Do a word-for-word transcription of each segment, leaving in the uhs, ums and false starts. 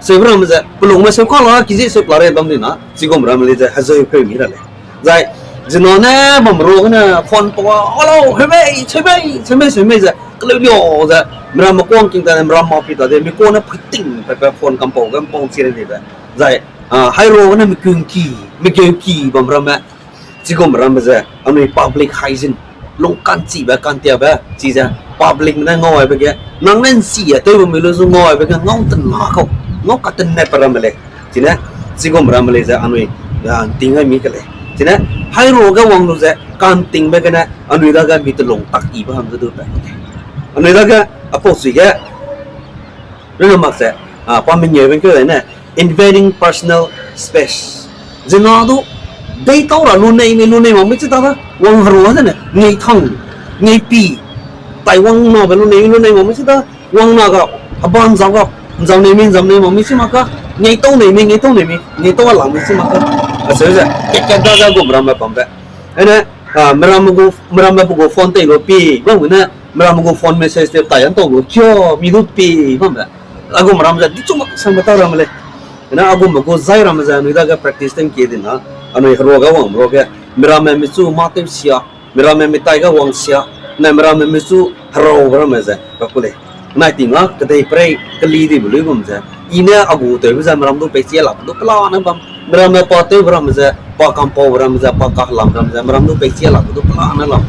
Seube ramme ze, pelungme seu ka la, kizi seu la rei bam di na, chigum ramme lei ze, hezeu peu mi ra lei. Zai, zina ne bam ro gene phone pau a, "Hello, heubei, seubei, seubei, seubei," ze, keleu lia ze, meramme kuang king ta ne, meram ma pi ta de, mi kuang ne phuiting pe pe phone kam pau ge, mpau chi re di be. Zai, a, hai ro gene mi kung ki, mi geu ki bam ramme, chigum ramme ze, anui public hygiene, lung kanchibe, kantiabe, chize, public ne ngau aibe ge, nang ne nchi a tew bam mi lu zu ngau aibe ge, ngau tena kau, ngau katenep ramme lei. Chine, chigum ramme lei ze anui, a, nting ai mi ke lei. Chine, hai ro ge wang lu ze, kantingbe gene, anui dage mi telung tak ibe hangge du pe. Anui dage, apau chui ge, rene mak ze, a, pa mengeube keu dai ne, invading personal space. Zina du, deitau ra lu nei mi lu nei mak mi chi ta da, wang heru zene, ngei thang, ngei pi, tai wang nabe lu nei mi lu nei mak mi chi ta, wang na ga, heban zau ga, nzau nei mi nzau nei mak mi chi mak ka, ngei tau nei mi ngei tau nei mi, ngei tau a lang mi chi mak ka. Acheu ze, kat kat da ze gum ramme bambe. Ene, a, meramme gu, meramme pe gu phone tei lu pi, bam ne, meramme gu phone message te tai an tau lu, kia, mi du pi, bambe. Agum ramme ze, di chu mak sang be ta ramme lei. Ene, agumbe gu zai ramme ze, anui dage practice teng kie di na, anui herua ga wang ro ge, meramme mi chu mâ tew sia, meramme mi tai ga wang sia, ne meramme mi chu herau ramme ze, ka ku lei. Nai ting a, kedei perei, keli dibe luigum ze, i ne a gu tewbe ze, meram du peichi lak du pelane bam, meramme pa tewbe ramme ze, pa kampaube ramme ze, pa kahelam ramme ze, meram du peichi lak du pelane lam.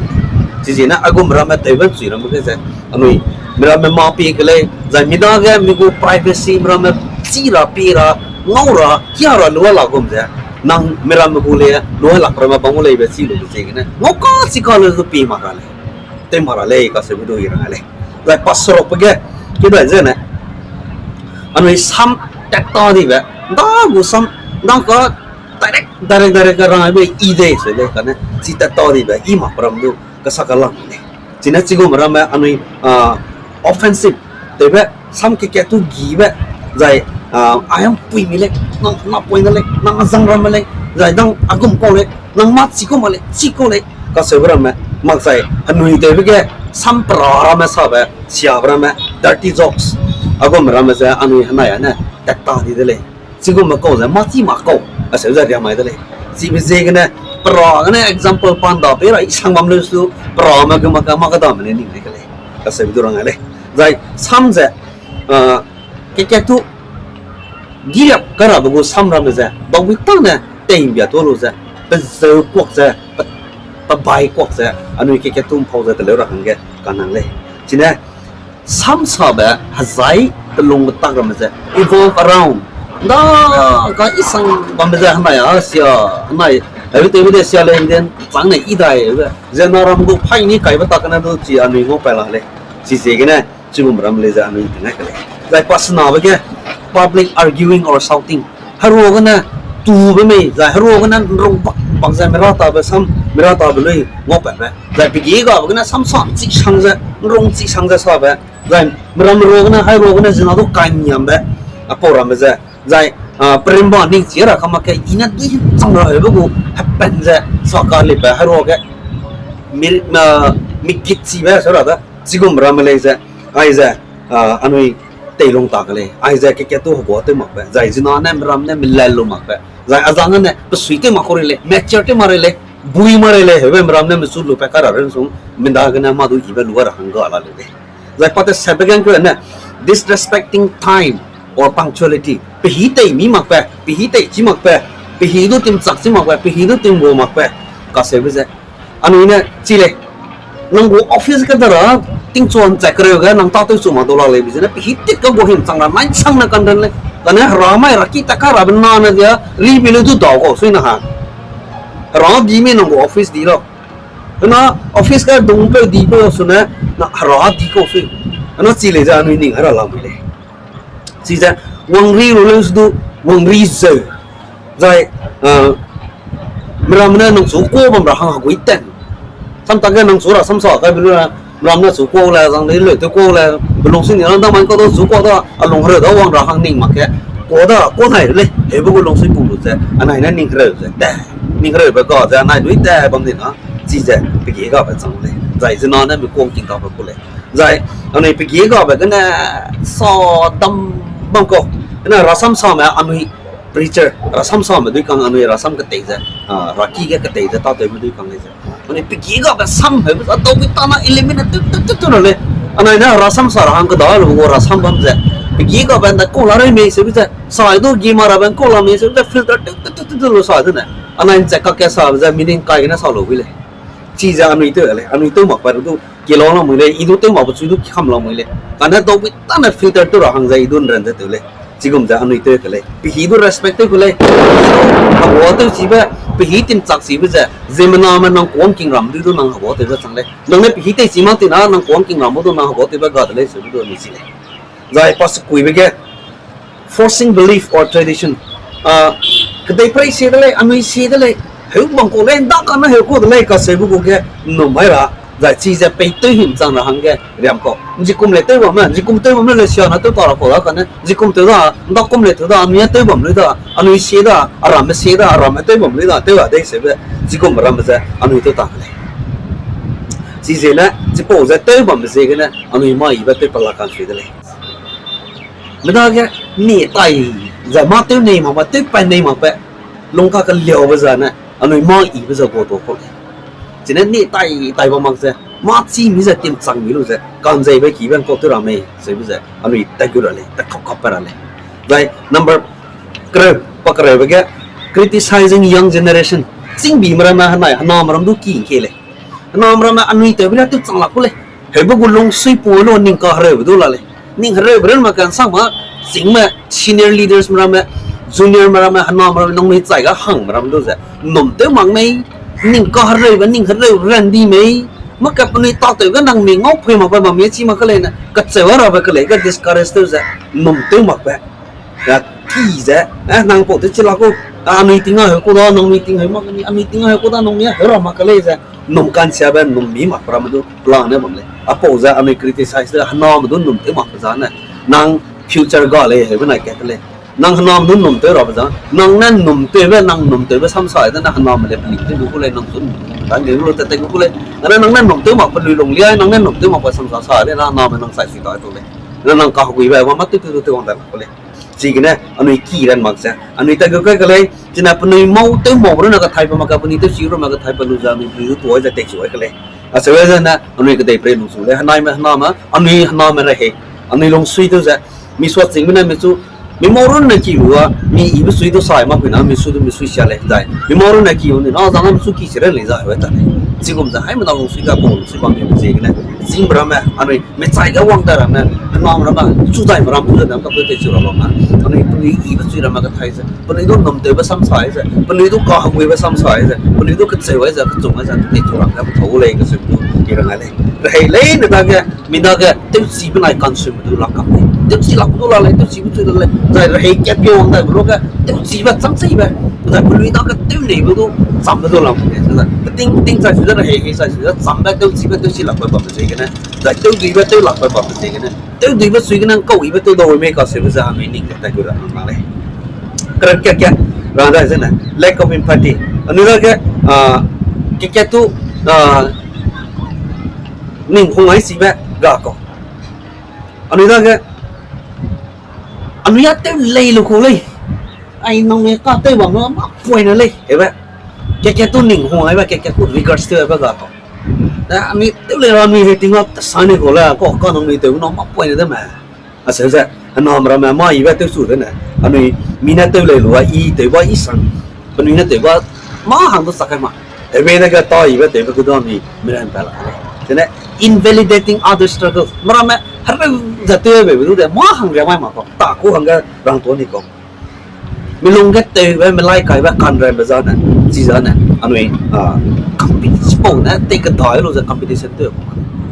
Chiziegene, agum ramme tewbe nchui ramme ge ze, anui, meramme mâ pie ke lei, zai mi dage mi gu privacy, meramme chi ra, pie ra, ngau ra, kia ra lu lak gum ze, nang meramme gu le lu lak ramme bam gu leibe chi lube ziegene, ngau ka chi ka le du pie mak ra lei. Tew mak ra lei, kaseube du i rang lei. Zai pa serukbe ge, kidai zene, anui sam tat ta dibe, nda gu sam, nda ka direct, direct, direct ka rang aibe i dei se lei kane, chi tat ta dibe, i mak pe ram du, kasa ka lang lei. Chine chigum ramme anui, a, offensive, tewbe, sam kekat tu gibe, zai, a, ai hang pui mi lei, nang na pui na lei, nang zang ramme lei, zai nang agum kau lei, nang mâ chi kau mak lei, chi kau lei, kaseube ramme, makchai, anui tewbe ge, sam pera ramme sabe, siabe ramme, dirty jokes, agum ramme ze anui henai ane, tat ta di de lei. Chigumbe kau ze, mâ chi mak kau, aseu ze riam mai de lei. Chibe ziegene, pera gene example panda pei ra, i sang bam leu su, perame ge mak, mak kedame ne ning ai ke lei. Kaseube du rang ai lei. Zai, sam ze, a, kekat tu, giriap kai rabe gu sam ramme ze, bagui tâne, teimbia tu lu ze, pezeu kuak ze, pe, pebai kuak ze, anui kekat tu mpau ze teleu ra hangge, kanang lei. Chine, sam sabe hezai telung betak ramme ze evolve around. Nda ka i sang bambe ze henai a sia, henai, heu tewbe de sia lei den, chang ne i dai, ze na ram gu paî ni kaibe tak ne du chi anui ngau pai la lei. Chiziegene, chigum ramme lei ze anui nting ai ke lei. Zai pasenabe ge, public arguing or shouting. Herua gene, tube mei, zai herua gene, nrung bak, bak ze mira tabe sam, mira tabe lui, ngau patbe. Zai pegi gabe gene, sam sa, chi sang ze, nrung chi sang ze sabe. Zai, meram rua gene, hai rua gene, zina du kaniambe. Apau ramme ze. Zai, a, perimba ning chi ra ka mak ke, i ne dui chang ra heube gu, hepen ze, sa ka libe, hai rua ge. Mi, a, mi git chibe, se ra da. Chigum ramme lei ze, aize, a, anui teilung ta ke lei, aize kekat tu hegua tew makbe, zai zina ne meram ne melal lu makbe, zai azang ne pesui tew mak kau rei lei, mature tew mak rei lei, bui mak rei lei, heube meram ne mesu lu pat kai ra rensung, mendagene mâ du ibe lu ra hangga la leu lei. Zai pa te setbe gangkeu ne, disrespecting time or punctuality, pehî tei mi makbe, pehî tei chi makbe, pehî du timchak chi makbe, pehî du timgu makbe, kaseube ze, anui ne chi lei, nang gu office ge da ra, tingchuan chat kereu ge nang tâtew chu mak dau la lei, bi zene pehî tit ka gu him chang ra, nai chang ne kanran lei. Kane hera mai ra ki ta ka rabe na ne dia, ribi leu du dau kau sui na ha. Hera di mi nang gu office di lau. Na office ge dungpeu dipeu su ne, na hera di kau sui. Na chi lei ze anui ning ra lamui lei. Chize, wangri lu leu su du, wangri zeu. Zai, a, meram ne nang chu kau bam ra hang hegui ten. Samtak ge nang chu ra samsa kaibe lu ra, meram ne chu kau le, zang lei leu tew kau le, belung sui ni ra dang mai kau da chu kau da, a lung hereu da wang ra hang ning mak ke. Kau da, kau nai lei, heube gu lungsui pum lu ze, anai ne ning hereu ze, te, ning hereube ga ze, anai dui te bam di na, chize, pegi gabe chang lei. Zai zina ne mi kuang king tabe ku lei. Zai, anui pegi gabe gene sa dam bam kau. Ena rasam same anui preacher, rasam same dui kang anui rasam ketei ze, a, raki ge ketei ze tatewme dui kang lei ze. Anui pegi gabe sam heube ze, a, dau bi tana eliminate tew, tew, tew, tew ra lei. Anai ne rasam sa ra hang keda lu gu rasam bam ze. Pegi gabe nda kau la rei mei seube ze. Sai du gi ma rabe kau la mei seube ze filter tew, tew, tew, tew, tew lu sa de ne. Anai nche kakge sabe ze meaning kai gene sa lu wi lei. Chize anui tew lei, anui tew mak pa du, kilau lamui lei, i du tew mak pa chui du kam lamui lei. Kane dau bi tane filter tew ra hang ze i du nran ze tew lei. Chigum ze anui tew ke lei. Pehî du respect tew ke lei. Hegua tew chibe, pehî tinchak chibe ze, ziemmename nang kuang kingram dui du nang hegua tew ze chang lei. Nang ne pehî tei chi mak tina nang kuang kingram du nang hegua tewbe ga de lei, seube du anui chi lei. Zai pa sekuibe ge, forcing belief or tradition. A, kedeiperei sie de lei, anui sie de lei, heu bang kau lei, nda kane heu kau de lei, kaseube gu ge, nnum mai ra, zai chize pei tew him chang ra hangge, riam kau. Nzikum lei tew bamme, nzikum tew bamme lei sia na tew ta ra kau da kane, nzikum tew da, nda kum lei tew da, anui a tew bam lei da, anui sie da, a ramme sie da, a ramme tew bam lei da, tew a dei seube, chigum ramme ze, anui tew ta ke lei. Chize ne, chipau ze tew bambe ziegene, anui mâ yibe tew pela kansui de lei. Medage, ni tai, zai mâ tew nei makbe, tew pai nei makbe, lungka keliaube zane, anui mâ yibe ze guatu kau lei. Chine ni tai, tai bam mak ze, mâ chî mi ze tinchang mi lu ze, kanzeibe kibe ngkau tew ra mei, seube ze, anui tat gu ra lei, tat kap kap pe ra lei. Zai, number kereu, pa kereube ge, criticizing young generation. Chîngbi meramme henai, hename ram du ki ngke lei. Hename ramme anui tewbe le tew chang lak ku lei. Heube gu lungsui pu lu ning kahereube du la lei. Ning hereube run mak kansang ma, chîngme, senior leaders meramme, junior meramme, hename ramme, nangnui chai ga hangme ram du ze. Nnum tew mak mei, ning kahereube, ning hereu ran di mei. Maka penui tâtew ge nang mi ngau pui makbe bam mei chi mak ke lei ne, kacheu a rabe ke lei, ga discourage tew ze, nnum tew makbe. A, ki ze, eh, nang pau tew chi lak gu, a, anui ting a heu ku da, nangnui ting heu mak ni, anui ting a heu ku da, nangnui a heu ra mak ke lei ze, nnum kansiabe, nnum mi makbe ramme du, plan ne bam lei. Apau ze anui criticize de, hename du nnum tew makbe zane, nang future ga lei, heube nai kat lei. Nang hename du nnum tew rabe za, nang ne nnum tewbe, nang nnum tewbe samsa de ne hename le peli tew gu ku lei, nang chu nnum tew gu ku lei. Ane nang ne nnum tew makbe lui lung liai, nang ne nnum tew makbe samsa sa lei, na hename nang sai sui ta tu lei. Na nang kaheguibe, wa mâ tew tew du tew wang dai mak ku lei. Chigene anui ki ran mak ze, anui tat gu kai ke lei, chine penui mau tew mau runne kathaibe mak ka, penui tewchi runne kathaibe lu ze, anui penui du tuai ze teichu ai ke lei. Acheu zene anui kedeiperei lungsu lei, henaime hename, anui hename rehei, anui lungsui tew ze, mi sua chîngme ne mi chu, mi mau runne ki lu a, mi yibe sui du sai mak pui na, mi su du mi sui sia lei, zai mi mau runne ki lu ni, na zang a mi su ki chi ran lei zai, heube ta lei. Chigum ze haimena lungsui ga pau lungsui bam meibe ziegene, chîngbe ramme, anui, mi chai ga wang dai ramme, hename ramme, chu dai meram pu ze dam ka pe teichu ra lau na, anui penui yibe sui ramme kathai ze, penui du nnum tewbe samsa ai ze, penui du kaheguibe samsa ai ze, penui du kacheu ai ze, kechum ai ze, teichu ra ga pe thau lei, kacheu du, i rang ai lei. Rehei leine dage, mi dage, tewchibe nai kansuime du lak kam lei. Tewchi lak du la lei, tewchibe chui la lei. Zai rehei kat ge wang daibe luge, tewchibe chang chibe. Zai penui dage tew neibe du, chambe du lam lei. Zai peting peting chai su ze rehei hei chai su ze chambe tewchibe tewchi lakbe bambe ziegene. Zai tewduibe tew lakbe bambe ziegene. Tewduibe suigene ngkau yibe tew dau mei kaseube ze anui ning ge tat gu ra nang lei. Kereu kat ge, rang dai zene, lack of empathy. Anui dage, a, kat kat tu, a, ning hung ai chibe ga kau. Anui dage, anui a tew lei lu ku lei. Ai nangnui ka tew bam lu mâ poine lei, heube. Kat kat tu ning hung aibe, kat kat tu regards tewbe ga kau. A, anui tew lei ra anui hei ting a tesa ni kau le, kau ka nangnui tew na mâ poine de me. Acheu ze, hename ramme mâ yibe tewchu de ne. Anui mi ne tew lei lu a, i tewba i sang. Penui ne tewba mâ hang du chak kai ma. Heube dage ta yibe tewbe gu du anui miran pa la lei. Zene, invalidating other struggles. Meramme hereu ze tewbe du de mâ hang ria mai mak kau. Ta ku hangge rang tuâ ni kau. Mi lung ge tewbe, mi lai kaibe, kanranbe zane, chizane, anui, a, compete, chipau ne, tei kedai lu ze competition tew.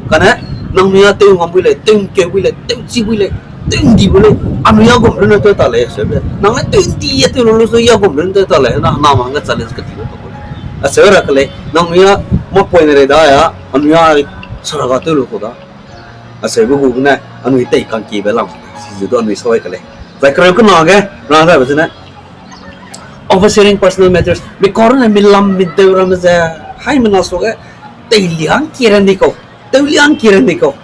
Kane, nangnui a tew ngam bui lei, tew ngkeu bui lei, tewchi bui lei, tew ndi bui lei, anui a gum runne tew ta lei, seube. Nang ne tew ndi a tew lu lu su a gum runne tew ta lei, na, na ma hangge challenge keti lu ta ku lei. Acheu ra ke lei, nangnui a mâ poine rei da a, anui a saraga tew lu ku da. Acheube gu gene, anui tei kangkibe lam, chize du anui sawai ke lei. Zai kereu kena ge, rang daibe zene, oversharing personal matters. Mi kau runne mi lam mi deu ramme ze, haimena suage, tei liang ki ran di kau, tew liang ki ran di kau.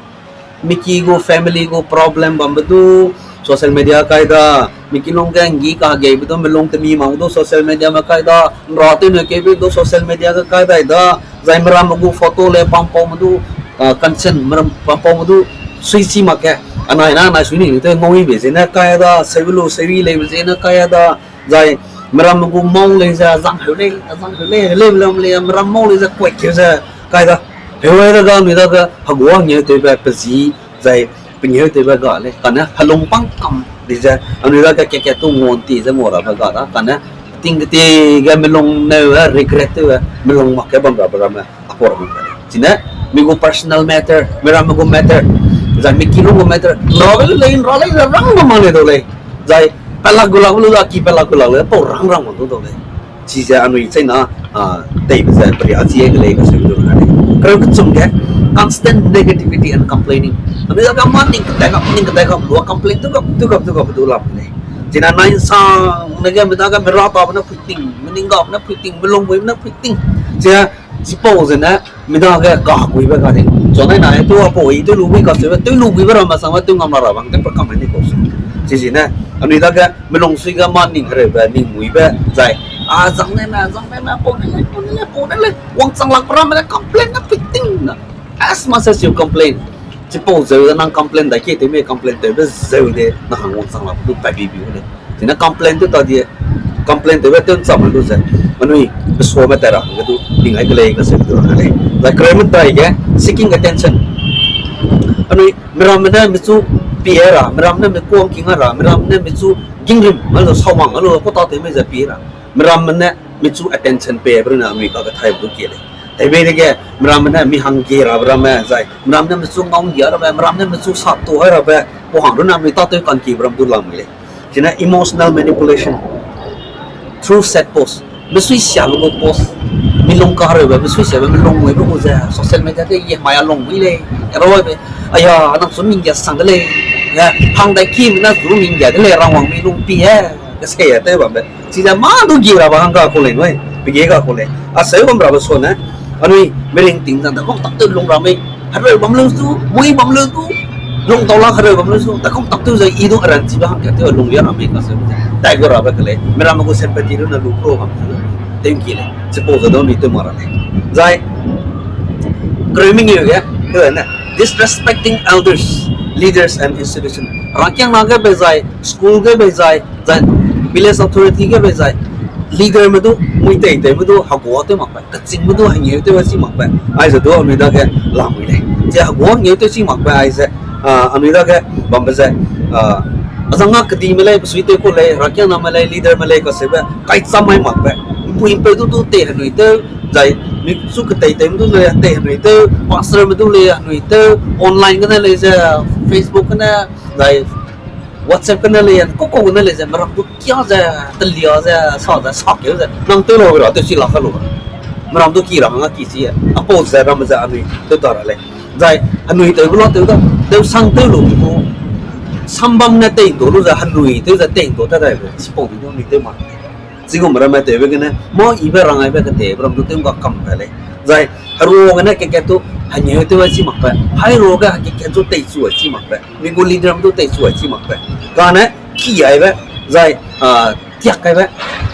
Mi ki gu family gu problem bambe du, Social media kai da, mi kilung ge nggi kageibe du, melung temi mak du social media me kai da, nra tew ne kebe du social media ge kai dai da, zai meramme gu photo le pampaume du, ah, consent, meram pampaume du, sui chi mak ge, anai na, anai sui ni te ngau ibe zene kai da, seube lu, seuri leibe zene kai da, zai meramme gu mau lei ze, zang heu lei, zang heu lei, heu lei, lam lei, meram mau lei ze, kuai keu ze, kai da. Heu ai da ga, anui dage, hegua ngeu tewbe, pe zi, zai, pe ngeu tewbe ga lei, kane, helung pang kam di ze, anui dage, kat kat tu nguan ti ze ngua rabe ga da, kane, ting keti ge melung neu, eh, regret tew, eh, melung mak ge bam rabe ramme, apau ramme. Chine, mi gu personal matter, meramme gu matter, zai mi kilung gu matter, nra be lu lei, nra lei, rang bam mak lei dau lei. Zai, pelak gu lak lu da, ki pelak gu lak lei, pau rang rang mak du dau lei. Chize anui chaina, ah, teibe ze, peria chi e ke lei kaseu du na lei. Kereu kechum ge, constant negativity and complaining. Anui dage mâ ning kedai kam, ning kedai kam, lua complain tew gap, tew gap, tew gap du lam lei. Chine nai nsang ne ge, mi dage mera tabe ne pui ting, mi ning gabe ne pui ting, mi lungmuibe ne pui ting. Chia, chipau zene, mi dage kakuibe ga di. Chunai na, e tu apau i tew lu bui kaseube, tew lu buibe ramme sangbe tew ngam la ra bang, tew pe kam ni kau se. Chizene, anui dage, mi lungsui ge mâ ning hereube, ning muibe, zai. A, zang ne me, zang ne me, pau ne lei, pau ne lei, pau ne lei. Wangchang lakbe ramme ne complain ne pui ting na. As much as you complain. Chipau zeu de nang complain dai kie tew me complain tewbe zeu de nang hang wangchang lak du pat bi bi lei. Chine complain tew ta di, complain tewbe tew ncham lu ze. Anui, pesuame tat ra hangge du, ning ai ke lei kaseu du ra lei. Zai kereu medai ge, seeking attention. Anui, meramme ne michu pie ra, meramme ne mi kuang king ra, meramme ne michu gingrim, a lu sawang, a lu kau ta tew me ze pie ra. Meramme ne michu attention pei be rune anui kakethaibe du kie lei. Tewbe dege, meramme ne mi hangge rabe ramme zai, meramme ne michu ngau nggia rabe, meramme ne michu sa tu hai rabe, pau hang rune anui tâtew kangkibe ram du lamui lei. Chine emotional manipulation through sad post. Mesui siabe gu post. Mi lung kahereube, mesui siabe, mi lungmuibe gu ze, social media ge ye mai a lungmui lei. Eroibe, aya, nang chu minggia sang de lei. Hang dai kime na chu minggia de lei, rangwang mi lung pi e. Kesei e tew bambe. Chize mâ du gi rabe hang ga ku lei nui, pe ge ga ku lei. Aseu bam rabe suane, anui, mi ringting zang, dakum tak tew lung ra mei, hereu bam leu su, mui bam leu su, lung tau la hereu bam leu su, dakum tak tew ze i du aranchibe hangkat tew lung lia ra mei kaseu ze. Dai gu rabe ke lei, meramme gu sympathy rune lu pro bam ze. Tew ki lei, chipau ze du anui tew ma ra lei. Zai, kereu mengeu ge, kene, disrespecting elders, leaders and institution. Herakiangna ge bei zai, school ge bei zai, zai, village authority ge bei zai, leaderme du, mui tei tewme du, hegua tew makbe, kechîngme du, hengeu tew chi makbe, aize du anui dage lamui lei. Ze hegua hengeu tew chi makbe aize, ah, anui dage bambe ze, ah, azang a kedime lei, besuitew ku lei, herakiangname lei, leaderme lei, kaseube, kaicham mai makbe, mpui mpeu du du tei henui tew, zai, mi chu ketei tewme du lei, tei henui tew, pastorme du lei, henui tew, online gene lei ze, Facebook gene, zai, WhatsApp gene lei, kau kau gene lei ze, meram du kia ze, telia ze, sa ze, sakeu ze, nang tew lau ra, tew chi lak ka lu. Meram du ki ra hangge ki chi e, apau ze ramme ze anui tew ta ra lei. Zai, henui tewbe la tew da, tewsang tew lu gu, sambam ne tei ndu lu ze, henui tew ze tei ndu ta dai lu, chipau di du anui tew ma. Chigum ramme tewbe gene, mâ ibe rang aibe ketebe ram du tew ga kam kai lei. Zai, herua gene kat kat tu, hengeu tew ai chi makbe, hairua ge kat kat tu teichu ai chi makbe, mi gu leader du teichu ai chi makbe. Kane, ki aibe, zai, ah, tiak kaibe,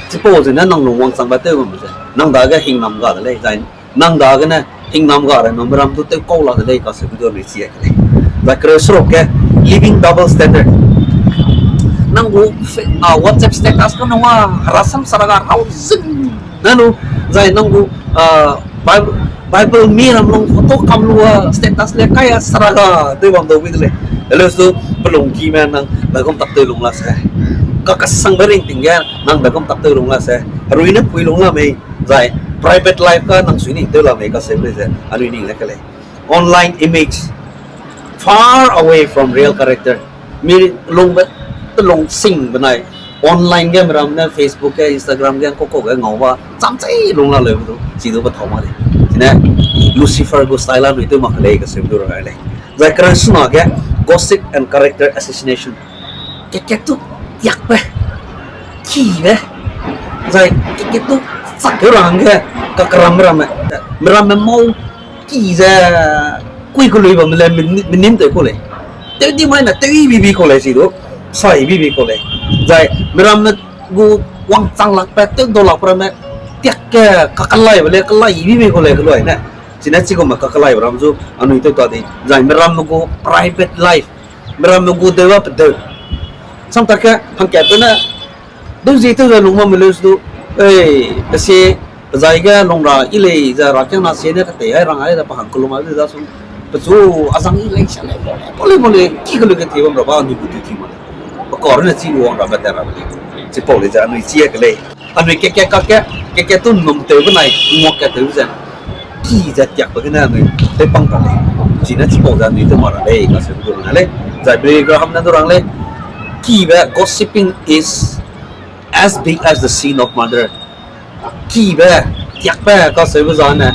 chipau zene nang lung wangchangbe tew bam ze, nang dage hingnam ga de lei, zai, nang dagene hingnam ga ra nang meram du tew kau la de lei kaseube du anui chi ai ke lei. Zai kereu seruk ge, living double standard. Nang gu fe-, ah, WhatsApp status ka nung a, herasam saraga rau zin. Nanu, zai nang gu, ah, Bible, Bible mi ram lung photo kam lu a, status le kai a saraga, tew bam dau bui de lei. Heleu su, pelung kime nang, dagum tak tew lung la se. Kakesangbe ringting ge, nang dagum tak tew lung la se. Herui ne pui lung la mei, zai, private life ka nang sui ning tew la mei kaseube ze, anui ning le ke lei. Online image, far away from real character. Mi lungbe, telung sing benai. Online ge meram ne Facebook ge, Instagram ge, kau kau ge ngau ba. Cham chei lung la leu du, chi du ba thau ma lei. Chine, Lucifer gu style anui tew mak ke lei kaseube du ra lei. Zai kereu sena ge, gossip and character assassination. Kat kat tu, tiakbe. Kibe. Zai, kat kat tu, chak keu ra hangge, kakeramme ramme. Meramme mau ki ze, kui kelui bamme le, menin, menin tew ku lei. Tew di mai na, tew i bi bi ku lei chi du. Sai bibi kau lei. Zai miramme gu wangchang lakbe, tew dau lakbe ramme, tiak ge kakelaibe lei, kelai bibi kau lei, kelui ne. Chine chigume kakelaibe ram zu anui tew ta di. Zai miramme gu private life, miramme gu deu a pedeu. Samtak ge hangkatpeu ne, deu zi tew ze lung bamme leu su du, ei, pe sie, pe zai ge lung ra yi lei ze herakiangna sie ne ketei ai rang ai ze pe hang kelum ai de da su, pechu azang yi lei sia lei, pau lei, pau lei, ki kelui ketei bam ra ba anui gu duty mak lei. Pe kau rune chi lu wang rabe tat rabe lei. Chipau lei ze anui chi a ke lei. Anui kat kat kak ge, kat kat tu num tew benai, nguak kat tew ze, ki ze tiakbe gene anui tew pang ra lei. Chine chipau ze anui tew mak ra lei, kaseu du rang lei. Zai Billy Graham ne du rang lei, kibe, gossiping is as big as the sin of murder. Kibe, tiakbe, kaseube zane,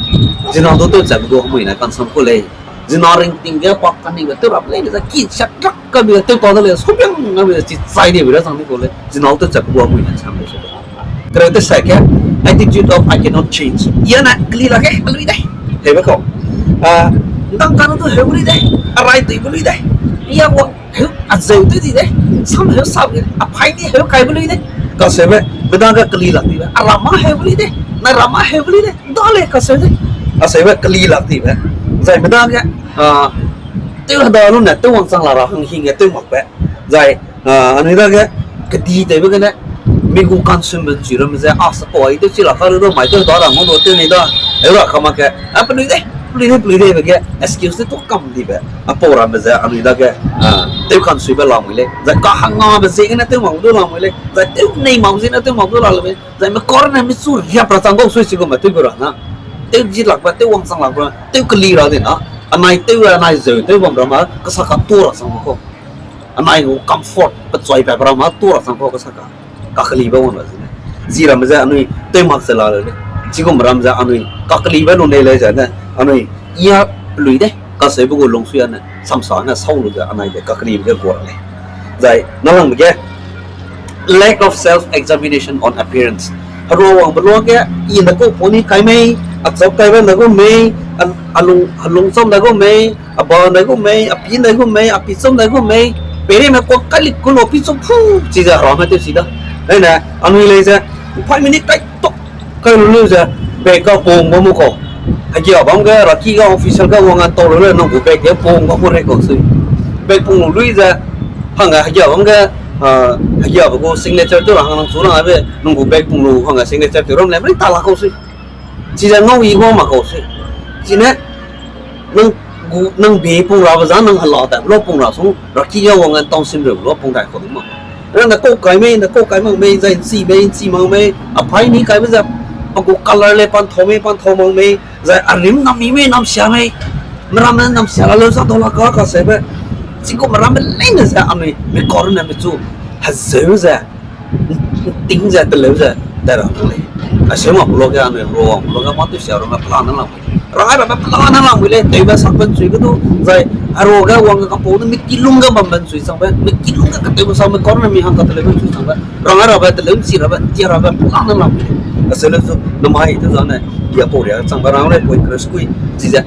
zina du tewchatbe gu hemui ne kansam ku lei. Zina ringting ge pa kaningbe tew rabe lei, ze ki siatrak kabi ge tew ta de lei, subiang gabi ze chi chai dibe ra chang di ku lei, zina tewchatbe gu hemui ne cham lei su. Kereu tewsat ge, attitude of I cannot change. Ia ne keli lak ge, a lui dei. Heube kau. A, ndang kanu du heu lui dei. A rai tui be lui dei. Ia wang heu a zeu tew di dei. Sam heu sap ge, a paî ni heu kaibe lui dei. Kaseube, medage keli lak dibe. A ramma heube lui dei. Na ramma heube lui dei. Da lei kaseu dei. Kaseube keli lak dibe. Zai medage, a, tew heda lu ne, tew wangchang la ra hang hing ge tew makbe. Zai, a, anui dage, kedi tewbe gene, mi gu kansunbe nchui ramme ze, a, sapau ai tew chi la ka lu du, mai tew da ra ngau lu tew nei da, heu ra ka mak ge, a, pelui dei, pelui dei, pelui dei be ge, excuse tew tu kam dibe, a, pau ramme ze, anui dage, a, tew kansuibe lamui lei, zai kahangngabe ziegene tew mak du lamui lei, zai tew nei mak ziegene tew mak du la lei, zai mekau rune michu riap ra chang gau sui chigume tew gu ra na. Tew ji lakbe, tew wangchang lakbe, tew keli ra di na. Anai tew, anai zeu tew bam ramme, kasa ka tu ra chang kau. Anai gu comfort, pechuipat ramme, tu ra chang kau kasa ka. Kakelibe wang ra zene. Chi ramme ze anui tew mak ze la lei. Chigume ram ze anui kakelibe lu nei lei zene. Anui ia pelui dei, kaseube gu lungsui ane, samsa ne sau lu ze anai de kakelibe ge gua ra lei. Zai, nalangbe ge, lack of self-examination on appearance. Herua wangbe luage, i ne kau pau ni kai mei, a chap kaibe ne gu mei, a, a lung, a lung cham ne gu mei, a ba ne gu mei, a pi ne gu mei, a pi cham ne gu mei, peirei me kuak kai li ku lu pi chu pu, chize hera me tew si da. Leine, anui lei ze, pai mini kai tok kai lu lu ze, bag ka pung bam mu kau. Hegia bam ge, raki ga official ga wang a tau lu le, nang gu bag ge pung bam mu rei kau sui. Bag pung lu lui ze, hangge hegia bam ge, a, hegiabe gu signature tew ra hang nang chu rang aibe, nang gu bag pung lu hangge signature tew ram le, meri ta la kau sui. Chize ngau i ngau mak kau sui. Chine, nang gu, nang be pung rabe za, nang hela tat lu pung ra sung, raki ga wang a tau sim reu lu pung dai kau du ma. Nang ne kau kai mei, ne kau kai mak mei, zai nchi mei, nchi mak mei, a pai ni kaibe ze, a gu color le pan thau mei, pan thau mak mei, zai a rim nam mi mei, nam sia mei, meramme nam sia la leu sa dau la ka kaseube, chigume ramme leine ze anui, mekau rune michu, hezeu ze, nting ze, teleu ze, tat ra nang lei. Aseu mak pe luage anui herua wang pe luage mâ tew sia ramme pela nang lamui. Rang ai ramme pela nang lamui lei, tewbe sakbe nchui ge du, zai, herua ge wang ge kapau du, mi kilung ge bambe nchui changbe, mi kilung ge katewbe sakbe, mekau rune mi hang kateleube nchui changbe, rang ai rabe, teleu nchi rabe, ntia rabe, pela nang lamui lei. Aseu le zu, namai tew zane, i a pau ria changbe rang lei, point kere sukui, chize,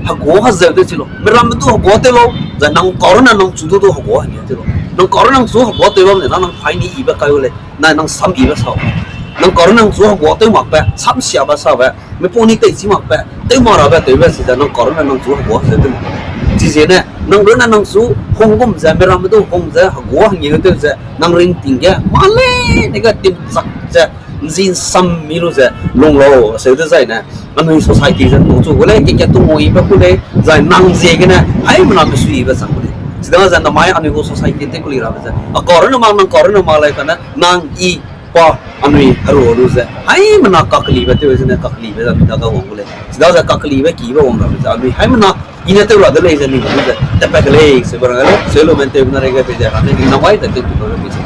hegua hezeu tew chi lau. Meramme du hegua tew lau, zai nang kau rune nang chu du du hegua hengeu tew lau. Nang kau rune nang chu hegua tew lau ne, na nang pai ni ibe kai u lei. Nai nang sam ibe sau. Nang kau rune nang chu hegua tew makbe, sam siabe sabe, mipau ni tei chi makbe, tew mak rabe tewbe chize nang kau rune nang chu hegua ze tew makbe. Chiziegene, nang rune nang chu hung gum ze, meramme du hung ze, hegua hengeu tew ze, nang ringting ge, mâ leine ge timchak ze, nzi nsam mi lu ze, lung lau, aseu dezaine. Anui society ze ntu chu gu lei, keke tu ngau ibe ku lei, zai nang ziegene, haimena mesui ibe chang gu lei. Chidaze namai anui gu society tew kuli rabe ze. A kau rune mak, nang kau rune mak lei kane, nang i pa anui herua lu ze. Haimena kakelibe tew zene kakelibe ze anui dage wang gu lei. Chidaze kakelibe kibe wang rabe ze. Anui haimena i ne tew ra de lei ze ning lu ze. Tepat ke lei, seube rang lei, seu lu men tew na rei ge pe ze, rane ning namai ze tew tu lu ze pe ze.